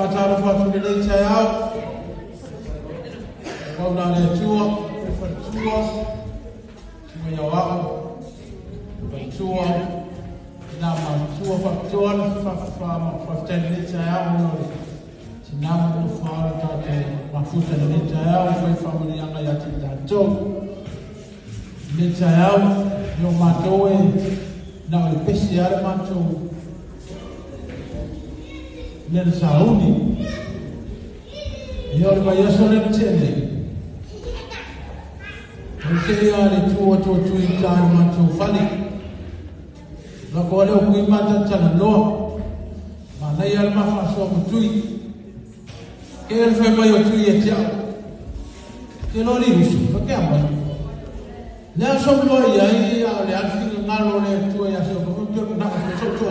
Faatalofa atu i lenei taeao. Paula le Atua, le faletua, Susuga i Aoao, faletua, ina matua faapitoa le faafetai i lenei taeao ona o le tina ma le nofo le tatou mafuta i lenei taeao, fai faamanuiaga ia te tatou. I lenei taeao, o matou e na o le pese lava le matou mea na sauni. Ia o le vaiaso lea na tea nei, o le tele lava le tu atu o tui i uta i le matou fale. Lako lea o kui matatalanoa. Manaia le mafaasoa ma tui. Ke le fai mai o tui e te au. Ke lo li usu, fa ke amai. Le aso loa ia ai a o le alfinga ngalo le tua ia se o ko te na ko so to.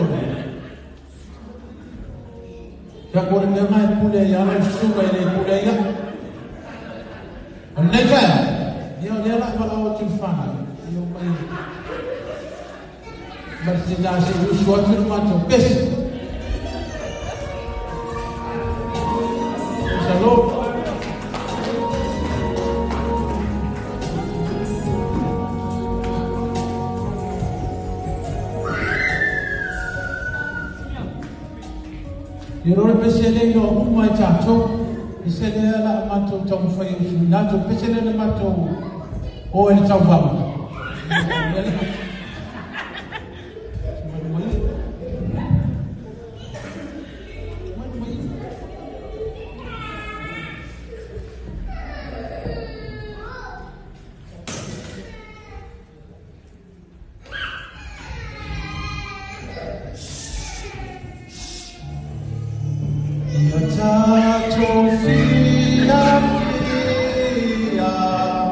Kia ko le mea mai pule ia le suka i le pule ia. O nei tae, ia o lea la wala o tu whana. Ia o mai ma te nā se usu atu le matou pese. Shalom. Ia rore pese le ino uma i tātou. Pese le ala a matou taumafai o suina atu. Pese le le matou o e le tauvaga. Ia tātou whia whia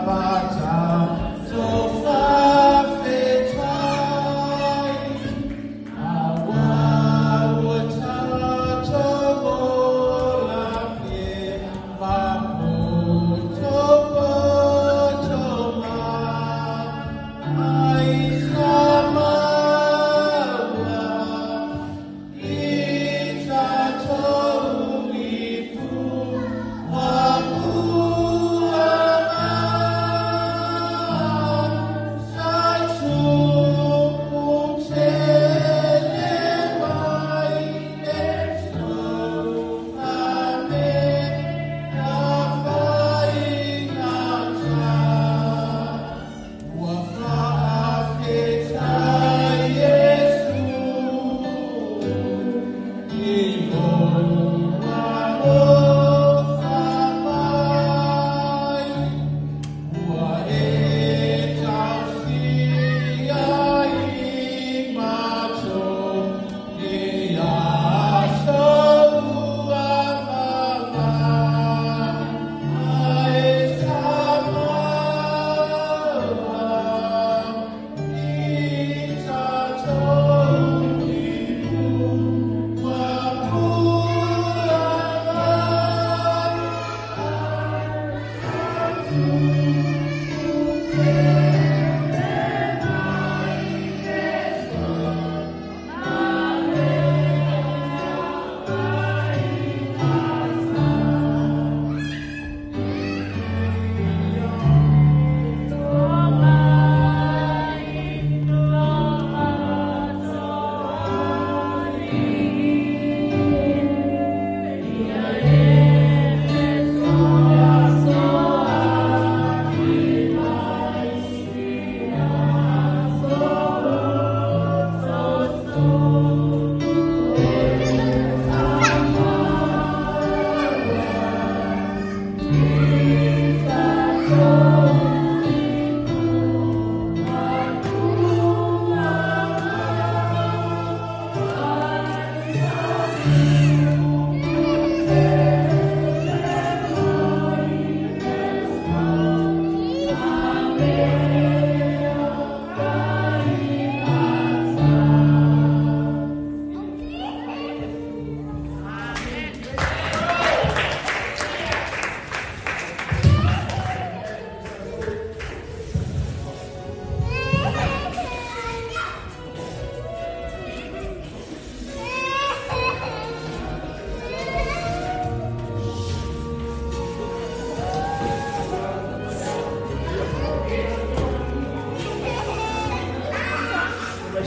ma tātou whawhetai Aua ua tātou ola e maputo poto mai Ai Samoa i tātou ipu wa sa tupu tele mai e suka me ka whaingata. Ua whaafetai Iesu i lou alofa mai. Ua e tausia i matou i aso ua mama. Ai Samoa i tātou ipu wa puanga.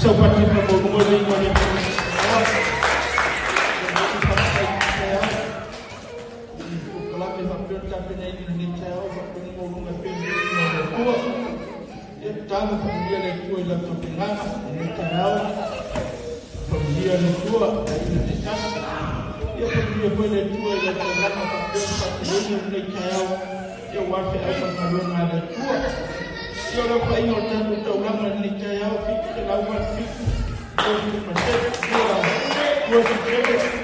Saupati ma maualuga le igoa o le Atua. Polokalame faapea le tapenaina i lenei taeao faapea le maualuga e pei ona igoa o le Atua. Ia tatalo faamanuia le Atua i lau tapenaga i lenei taeao. Faamanuia le Atua i aiga taitasi. Ia faamanuia foi le Atua i lau taulaga faapea le faatinoina i lenei taeao, ia aua le feau ma le galuega a le Atua. Ia o le aofaiga o le tatou taulaga i lenei taeao, 787, 37, 27.